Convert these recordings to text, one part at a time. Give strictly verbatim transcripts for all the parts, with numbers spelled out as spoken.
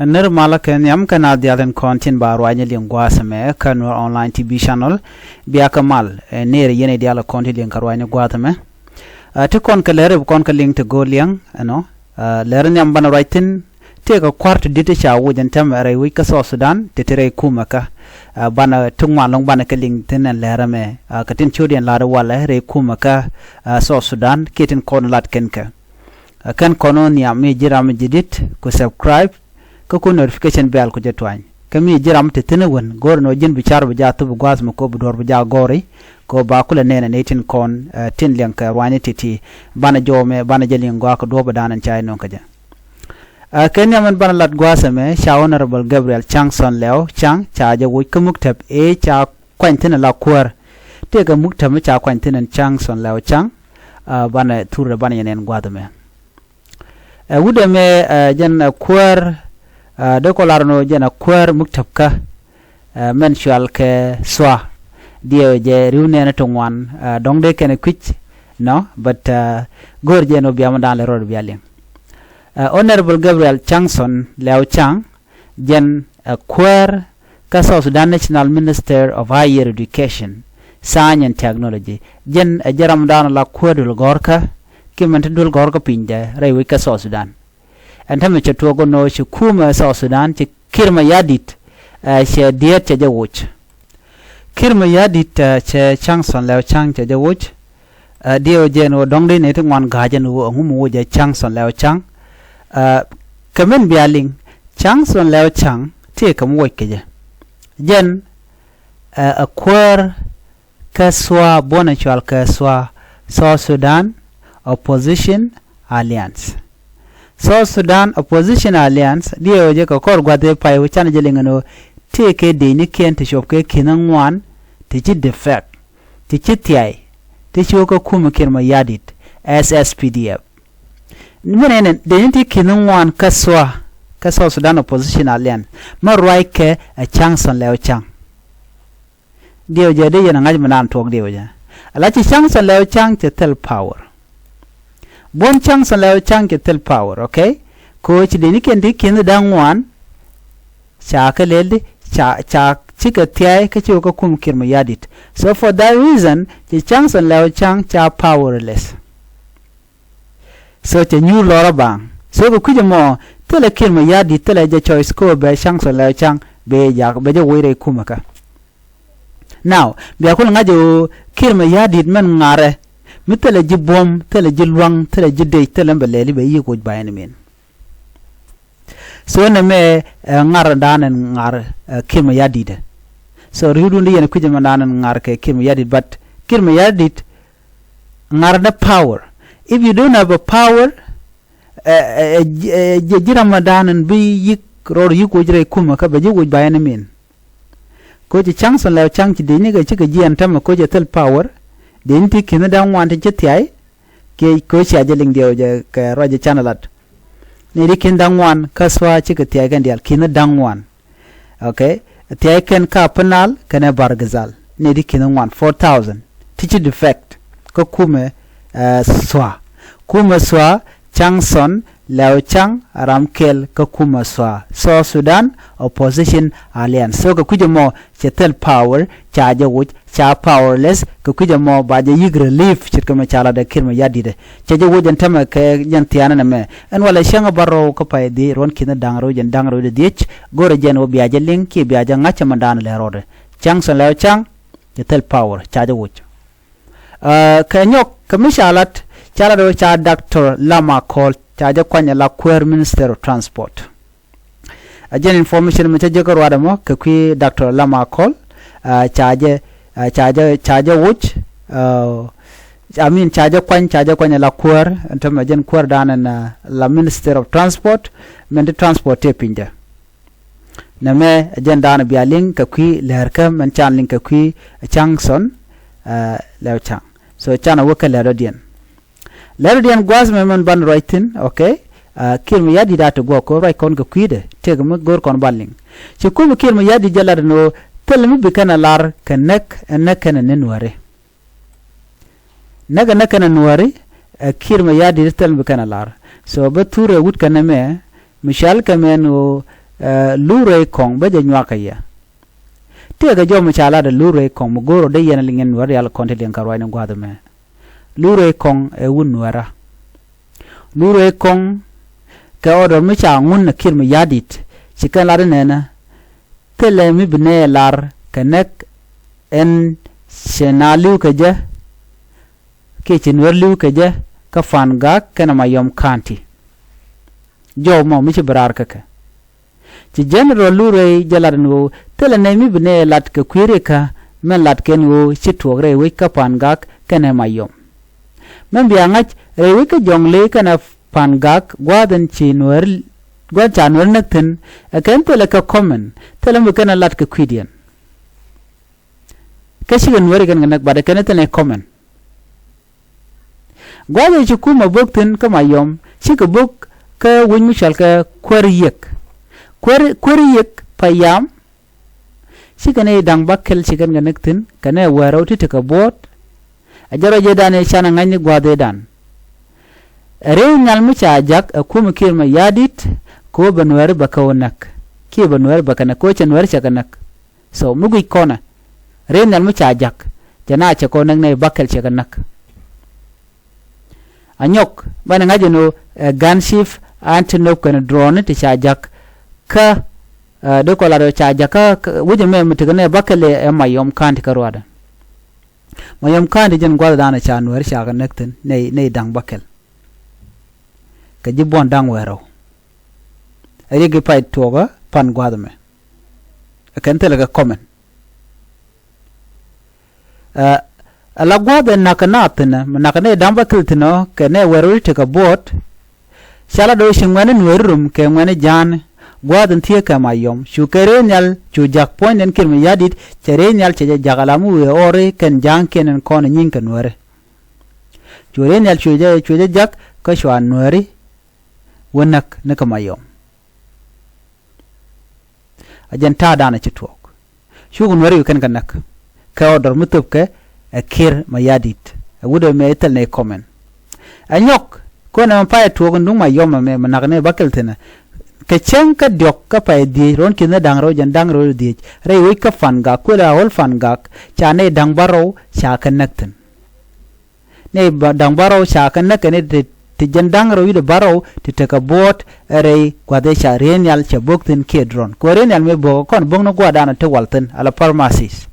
Nir malä kɛ nhiam kɛ naath diaal tin kɔn tin ba ruacni liŋ gua̱a̱th ɛmɛ kä Nuer Online T V Channel. Bia kɛ mal, ɛ, nir yɛn i̱ diaal kɔn tin liŋ kɛ ruacni gua̱a̱th ɛmɛ. Ɛ, ti kɔn kɛ lɛr i̱ bi kɔn kɛ liŋ ti go̱o̱r liɛŋ ɛnɔ. Ɛ, lɛr nhiam banɛ ruac thi̱n tëëkɛ kua̱r ti di̱t ti ca woc ɛn täämɛ rɛy wec kä South Sudan ti ti rɛy kumɛ kä. Ɛ, banɛ ti ŋuan lɔ̱ŋ banɛ kɛ liŋ thi̱n ɛn lɛr ɛmɛ. Ɛ, kɛ tin ciötdiɛn la̱t i̱ walɛ rɛy kumɛ kä, ɛ, South Sudan kiɛ tin kɔn lat kɛn kɛ. Ɛ, kɛn kɔn ɣän nhiam mi ji̱ ram mi ji̱ di̱t ku subscribe kä ku notification bell ku jɛ tuany. Kä mi ji̱ ram ti thi̱n i̱ wän go̱o̱r ɛn ɣöö ji̱n bi car bi jaa thup i̱ gua̱a̱th mi ko̱ bi duɔ̱ɔ̱r bi jaa gɔ̱r i̱ ko̱ ba kulɛ nɛn ɛn i̱ tin kɔn, ɛ, tin liɛŋ kɛ ruanyni ti̱ti̱ banɛ jɔw mɛ banɛ jɛ liŋ gɔaa kɛ duɔ̱ɔ̱p ɛ da̱a̱n ɛn ca i̱ nöŋ kä jɛ. Ɛ, kɛ nhiam ɛn banɛ lat gua̱a̱th ɛmɛ ca Honorable Gabriel Changson Lɛw Chang ca jɛ woc kä muktäp ëë ca kuany thi̱n ala kuäär. Tëëkɛ muktäp mi ca kuany thi̱n ɛn Changson Lɛw Chang, ɛ, banɛ thurɛ banɛ yɛn ɛn gua̱a̱th ɛmɛ. Ɛ, wut ɛmɛ, ɛ, jɛn ɛ kuäär, ɛ, dee kɔ lar nɔ jɛn ɛ kuäär muktäp kä, ɛ, mɛn cual kɛ sua. Diɛw jɛ ri̱w nɛɛni ti ŋuan, ɛ, dɔ̱ŋ dee kɛn ɛ kui̱c nɔ, but, ɛ, go̱o̱r jɛ nɔ bia mi da̱a̱n lɛ rɔɔd bia liŋ. Ɛ, Honorable Gabriel Changson Lɛw Chang, jɛn ɛ kuäär kä South Sudan National Minister of Higher Education, Science and Technology. Jɛn ɛ jɛ ram da̱a̱n la kuäär duël gɔ̱rkä kiɛ mɛn ti duël gɔ̱rkä pinydɛ rɛy wec kä South Sudan. Ɛn täämɛ cɛ tuɔɔk ɛn ɣöö ci kumɛ South Sudan ci Kiir Mayardit, ɛ, cɛ diɛɛt cɛ jɛ woc. Kiir Mayardit, ɛ, cɛ Changson Lɛw Chang cɛ jɛ woc. Ɛ, diɛw jɛ ɛn ɣöö dɔ̱ŋ dee nɛy ti ŋuan ga̱a̱c ɛn ɣöö ɛŋu mi woc ɛ Changson Lɛw Chang. Ɛ, kɛ min bia liŋ Changson Lɛw Chang tëëkɛ mi woc kɛ jɛ. Jɛn, ɛ, ɛ kuäär kä sua buɔ̱n ɛ cual kɛ sua, South Sudan Opposition Alliance. South Sudan Opposition Alliance diɛw jɛ kɛ kɔr gua̱th ëë pay wä canɛ jɛ liŋ ɛn ɣöö tëëkɛ dëcnikiɛn ti cuɔp kɛ ki̱n ŋuan ti ci defect, ti ci thiay, ti ci wä kä kumɛ Kiir Mayardit, S S P D F. Min ɛn dëcni ti ki̱n ŋuan kä sua, kä South Sudan Opposition Alliance, mɛ ruac kɛ ɛ Changson Lɛw Chang. Diɛw jɛ dee yɛn ɛ ŋa̱c mi naan tuɔɔk diɛw jɛ. Ala ci Changson Lɛw Chang cɛ thil power. Buɔ̱n Changson Lɛw Chang cɛ thil power, okay? Kɛ ɣöö ci dëcnikiɛn ti ki̱n da̱ŋ ŋuan ca kɛ lɛl di ca, ca cikɛ thiay kä ci wä kä kum Kiir Mayardit. So for that reason ci Changson Lɛw Chang ca powerless. So cɛ nyuur lɔrä baaŋ. So kɛ kui̱c ɛmɔ thilɛ Kiir Mayardit thilɛ jɛ choice kä ɣöö bɛ Changson Lɛw Chang bɛ jak bɛ jɛ woc rɛy kumɛ kä. Now bia kul ŋa̱c ɣöö Kiir Mayardit mɛn ŋa̱rɛ mi thilɛ ji̱ buɔ̱m, thilɛ ji̱ lua̱ŋ, thilɛ ji̱ dec, thilɛ mi bɛ lɛli bɛ yiëk woc ba ɛn min. So nɛmɛ, ɛ, ŋa̱r da̱a̱n ɛn ŋa̱r, ɛ, Kiir Mayardit. So ri̱wdun di yɛn kui̱c ɛmɛ da̱a̱n ɛn ŋa̱r kɛ Kiir Mayardit, but Kiir Mayardit ŋa̱r ni power. If you don't have a power, ɛ, ɛ, ɛ, ɛ, ji̱, ji̱ ram mi da̱a̱n ɛn bi yi̱k rɔɔd yi̱k woc rɛy kumɛ kä bɛ ji̱ woc ba ɛn min. Koci Changson Lɛw Chang ci dëcnikɛ cikɛ jiɛn täämɛ koci thil power. Dëcni ti ki̱n da̱ŋ ŋuan ti ci thiay. Kiɛ koci a jɛ liŋ diɛw jɛ kɛ ruac jɛ canɛ lat. Ni ti ki̱n da̱ŋ ŋuan kä sua cikɛ thiay kɛn diaal ki̱n da̱ŋ ŋuan. Okay. Thiay kɛn ka Upper Nile kɛnɛ Bahr el Ghazal. Ni ti ki̱n ŋuan four thousand ti ci defect kä kumɛ, ɛ, sua. Kumɛ sua Changson Lɛw Chang ram kɛl kä kumɛ sua South Sudan Opposition Alliance. So kɛ kui̱c ɛmɔ cɛ thil power ca jɛ woc, ca powerless. Kɛ kui̱c ɛmɔ ba jɛ yi̱k relief ce̱tkɛ mɛ ca latdɛ Kiir Mayardit. Cɛ jɛ woc ɛn täämɛ kɛ jɛn thiaanɛ nɛmɛ. Ɛn walɛ cäŋ ɛ bä rɔw kä pay dhiec ruɔ̱n ki̱n da̱ŋ rɛw jɛn da̱ŋ rɛw jɛ dhiec. Go̱rɛ jɛn wä bia jɛ liŋ kiɛ bia jɛ ŋa̱c cɛ mɛn da̱a̱n lɛ rɔɔdɛ. Changson Lɛw Chang cɛ thil power ca jɛ woc. Ɛ, kɛ nyɔk kɛ mi ca lat, ca lat ɣöö ca Doctor Lam Akol ca jɛ kuany ala kuäär Minister of Transport. Ɛ jɛn information mi cä jek kä ruaadɛ mɔ kɛ kui̱ Doctor Lam Akol, ɛ, ca jɛ, ɛ, ca jɛ, ca jɛ woc, ɛ, I mean ca jɛ kuany, ca jɛ kuany ala kuäär, ɛn täämɛ jɛn kuäär da̱a̱n ɛn, ɛ, la Minister of Transport, min ti transport tëë pinydɛ. Nɛmɛ ɛ jɛn da̱a̱n bia liŋ kɛ kui̱ lɛɛrkä mɛn can liŋ kɛ kui̱ Changson, ɛ, Lɛw Chang. So canɛ wä kä lɛɛr dɔ̱diɛn. Lɛɛr dɔ̱diɛn gua̱a̱th mɛ mɛn ban ruac thi̱n, okay? Ɛ, Kiir Mayardit a ti guɔk kɛ ruac kɔn kɛ kui̱dɛ, tëëkɛ mi go̱o̱r kɔn ban liŋ. Ci kumɛ Kiir Mayardit jɛ lat ɛn ɣöö thilɛ mi bi kɛn a lar kɛ näk, ɛ näk kɛn ɛ ni Nuääri. Näk ɛ näk kɛn ɛ Nuääri, ɛ Kiir Mayardit thil mi bi kɛn a lar. So bä thurɛ wut kɛn ɛmɛ, mi cɔal kɛ mɛ ɛn ɣöö Ɛ, Lurey Kɔŋ bä jɛ nyuak kɛ yɛ. Tëëkɛ jɔw mi ca lat ɛ Lurey Kɔŋ mi go̱o̱r ɔ dee yɛn ɛ liŋ ɛn Nuäär rial kɔn ti liɛŋ kɛ ruacni gua̱a̱th ɛmɛ. Lurey Kɔŋ ɛ wut Nuäärä. Lurey Kɔŋ kɛ order mi ca ŋun ɛ Kiir Mayardit ci kɛn lat inɛnɛ. Thilɛ mi bi nɛy lar kɛ näk ɛn cɛ na li̱w kɛ jɛ kiɛ ci Nuäär li̱w kɛ jɛ kä Pangak kɛnɛ Mayom County. Jɔw mɔ mi ci bi raar kä kɛ. Ci General Lurey jɛ lat ɛn ɣöö thilɛ nɛy mi bi nɛy lat kɛ kui̱ rikä min lat kɛn ɣöö ci tuɔɔk rɛy wec kä Pangak kɛnɛ Mayom. Min bia ŋa̱c rɛy wec kä Jɔŋley kɛnɛ Pangak gua̱a̱th in ci Nuäär, gua̱a̱th ca Nuäär näk thi̱n, ɛ kɛn thilɛ kɛ comment, thilɛ mi kɛn ɛ lat kɛ kui̱diɛn. Kä cikɛ Nuääri kɛn kɛ näk, but ɛ kɛn thilɛ comment. Gua̱a̱th ëë ci kumɛ bök thi̱n kä Mayom, cikɛ bök kä wec mi cɔal kɛ Kuäär Yiëk. Kuäär, Kuäär Yiëk Payam, cikɛ nɛy da̱ŋ bäkɛl ci kɛn kɛ näk thi̱n, kɛ nɛy wäl rɛw ti tekɛ buɔ̱ɔ̱t. Ɛ jɛn ruac ëëdan ëë canɛ ŋa̱c ni gua̱a̱th ëëdan. Ɛ rɛy nhial mi ca jak ɛ kumɛ Kiir Mayardit, kɛ ɣöö bɛ Nuääri bɛ kɛ wä näk. Kiɛ bɛ Nuääri bɛ kɛ näk, kɛ ɣöö cɛ Nuääri cɛ kɛ näk. So mi guic kɔnɛ, rɛy nhial mi ca jak, jɛn a cɛ kɔn näk, nɛy bäkɛl cɛ kɛ näk. Anyɔk, banɛ ŋa̱c ɛn ɣöö, ɛ, gunship, anti-nop kɛnɛ drone ti ca jak kä, ɛ, dee kɔ lat ɣöö ca jak kä, kä wec ɛmɛ mi tekɛ nɛy bäkɛl ɛ Mayom County kä ruaadɛ. Mayom County jɛn gua̱thdan ca Nuääri ca kɛ näk thi̱n, nɛy, nɛy da̱ŋ bäkɛl. Kɛ ji̱ buɔ̱n da̱ŋ wäl rɛw. Ɛ riɛk i̱ pay tuɔɔkä pan gua̱a̱th ɛmɛ. Ɛ kɛn thilɛ kɛ comment. Ɛ, ala gua̱a̱th ɛ na̱k kɛ naath thi̱n ɛ, mi na̱k kɛ nɛy da̱ŋ bäkɛl thi̱n ɔ, kɛ nɛy wäl rɛw ti tekɛ buɔ̱ɔ̱t. Ca lat ɣöö ci ŋuɛ̈tni Nuääri rum kɛ ŋuɛ̈tni Ja̱a̱ŋni, gua̱a̱th in thieekä Mayom. Cu kɛ rɛy nhial cu jak puɔ̱nydɛn Kiir Mayardit, cɛ rɛy nhial cɛ jɛ jak ala mi wëë ɣɔri kɛn Ja̱a̱ŋkiɛn in kɔn in nyieny kɛ Nuääri. Cu rɛy nhial cu jɛ, cu jɛ jak kä cua Nuääri wä näk ni kä Mayom. A jɛn ta̱a̱dan a ci tuɔɔk. Cukɛ Nuääri wi̱i̱ kɛn kɛ näk kɛ order mi thöpkɛ ɛ Kiir Mayardit. Ɛ wut ɛmɛ thil nɛy comment. Ɛ nyɔk, kɔn ɛmɛ pay tuɔɔk in duŋ Mayom ɛmɛ mi na̱k nɛy bäkɛl thi̱n ɛ. Kɛ cäŋ kä diɔ̱k kä pay dhieec, ruɔ̱n ki̱n ni da̱ŋ rɛw jɛn da̱ŋ rɛw dhieec, rɛy wec kä Pangak, kuël a ɣöl Pangak, ca nɛy da̱ŋ bärɔw ca kɛ näk thi̱n. Nɛy ba, da̱ŋ bärɔw ca kɛ näk kɛ nɛy ti, ti jɛn da̱ŋ rɛw wi̱cdɛ bärɔw ti tekɛ buɔ̱ɔ̱t ɛ rɛy gua̱th ëë ca rɛy nhial cɛ bök thi̱n kiɛ drone. Kɛ ɣöö rɛy nhial mëë bök kɔn bök ni gua̱a̱thdan ti wal thi̱n ala pharmacies.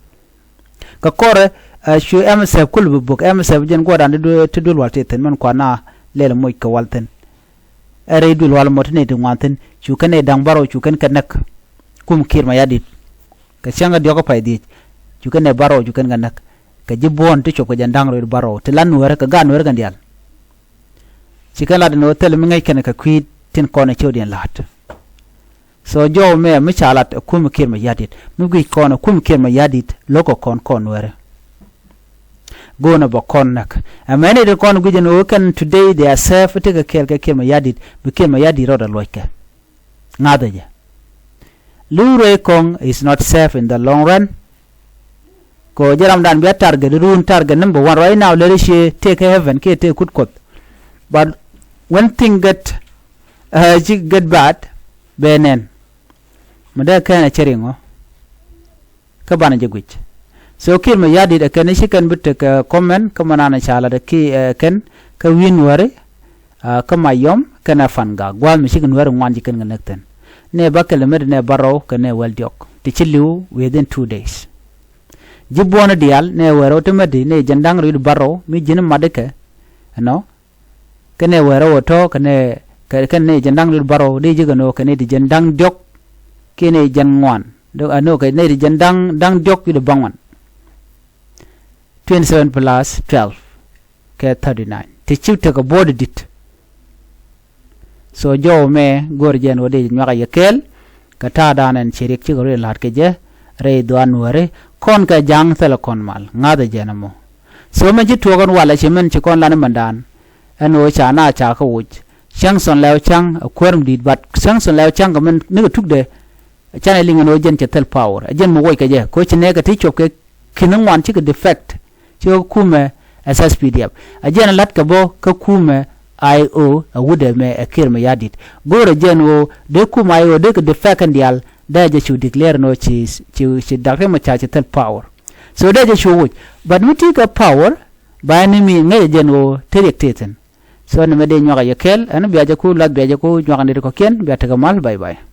Kɛ kɔrɛ, ɛ, cu M S F kul bi bök, M S F jɛn gua̱a̱thdan ti duël, ti duël wal ti thi̱n min kuan a lɛl moc kɛ wal thi̱n. Ɛ rɛy duël wal mɔ ti nɛy ti ŋuan thi̱n, cu kɛn nɛy da̱ŋ bärɔw cu kɛn kɛ näk. Kum Kiir Mayardit. Kɛ cäŋ kä diɔ̱k kä pay dhieec, cu kɛn nɛy bärɔw cu kɛn kɛ näk. Kɛ ji̱ buɔ̱n ti cop kɛ jɛn da̱ŋ rɛw bärɔw, ti la Nuäärä kɛ gaat Nuäärä kɛn diaal. Ci kɛn lat ɛn ɣöö thilɛ mi ŋäc kɛn kɛ kui̱ tin kɔn ɛ cio̱diɛn la̱a̱t. So jɔw mɛ mi ca lat ɛ kumɛ Kiir Mayardit, mi guic kɔn ɛ kumɛ Kiir Mayardit, lo̱kɛ kɔn kɔn Nuäärä. Go̱o̱nɛ bɛ kɔn näk. Ɛ mɛni ti kɔn guic ɛn ɣöö kɛn today they are safe, tekɛ kɛɛl kɛ Kiir Mayardit, bi Kiir Mayardit rɔɔdɛ luɔckɛ. Ŋa̱thɛ jɛ. Lurey Kɔŋ is not safe in the long run. Kɛ ɣöö jɛ ramdan bia target, run target number one right now, lɛri ciɛ tëëkɛ heaven kiɛ tëëkɛ kut Kuɔth. But when thing get, uh, ci get bad, bɛ nɛn. Mi dee kɛn a cɛ riŋ ɔ. Kä banɛ jɛ guic. So Kiir Mayardit ɛ kɛn ci kɛn bi tekɛ, ɛ, comment kä mɛ nan ca lat ɛ ki, ɛ, kɛn kä wi̱i̱ Nuääri, ɛ, kä Mayom kɛnɛ Pangak. Gua̱a̱th mi cikɛ Nuääri ŋuan ci kɛn kɛ näk thi̱n. Nɛy bäkɛl mɛt nɛy bärɔw kɛ nɛy wäl diɔ̱k. Ti ci li̱w within two days. Ji̱ buɔ̱n diaal nɛy wäl rɛw ti mɛt nɛy jɛn da̱ŋ rɛw wi̱cdɛ bärɔw mi ji̱n mat kɛ. Ɛnɔ. Kɛnɛ wäl rɛw ɛ tɔ̱ kɛnɛ, kɛ, kɛnɛ nɛy jɛn da̱ŋ rɛw wi̱cdɛ bärɔw dee ji̱ kɛ nɔ kɛ nɛy ti jɛn da̱ŋ diɔ̱k kiɛ nɛy jɛn ŋuan. Dee, ɛ, nɔ kɛ nɛy ti jɛn da̱ŋ, da̱ŋ diɔ̱k wi̱cdɛ bäŋuan. Twenty seven plus twelve kɛ thirty nine. Ti ci tekɛ buɔ̱ɔ̱t di̱t. So jɔw mɛ go̱o̱r jɛn wä dee nyuak a yɛ kɛɛl. Kɛ ta̱a̱dan ɛn ci riɛk cikɛ ruëë la̱t kɛ jɛ rɛy dhuaar Nuääri kɔn kɛ ja̱a̱ŋ thilɛ kɔn mal ŋa̱thɛ jɛn ɛmɔ. So mɛn ci tuɔɔk ɛn walɛ ci mɛn ci kɔn lan mɛndan. Ɛn ɣöö ca na ca kä woc. Cäŋ thɔn lɛw cäŋ ɛ kuäär mi di̱i̱t, but cäŋ thɔn lɛw cäŋ kɛ mɛn nikɛ tukdɛ. Canɛ liŋ ɛn ɣöö jɛn cɛ thil power. Ɛ jɛn mi woc kɛ jɛ kɛ ɣöö ci nɛɛkɛ ti cuɔp kɛ ki̱n ŋuan cikɛ defect. Cikɛ kumɛ ɛ S S P D F. Ɛ jɛn ɛ la̱t kɛ bä kä kumɛ I O a wut ɛmɛ ɛ Kiir Mayardit. Go̱o̱rɛ jɛn ɣöö dee kum I O dee kɛ defect kɛn diaal dee jɛ cu declare nɔ ci ci ci Doctor Riek Machar ci thil power. So dee jɛ cu wuc. But mi ti kɛ power ba ni mi ŋäcɛ jɛn ɣöö te riɛk te thi̱n. So ni mɛ dee nyuak a yɛ kɛɛl ɛn bia jɛ ku lath bia jɛ ku nyuak ni ri kɔ̱kiɛn bia tekɛ mal bye bye.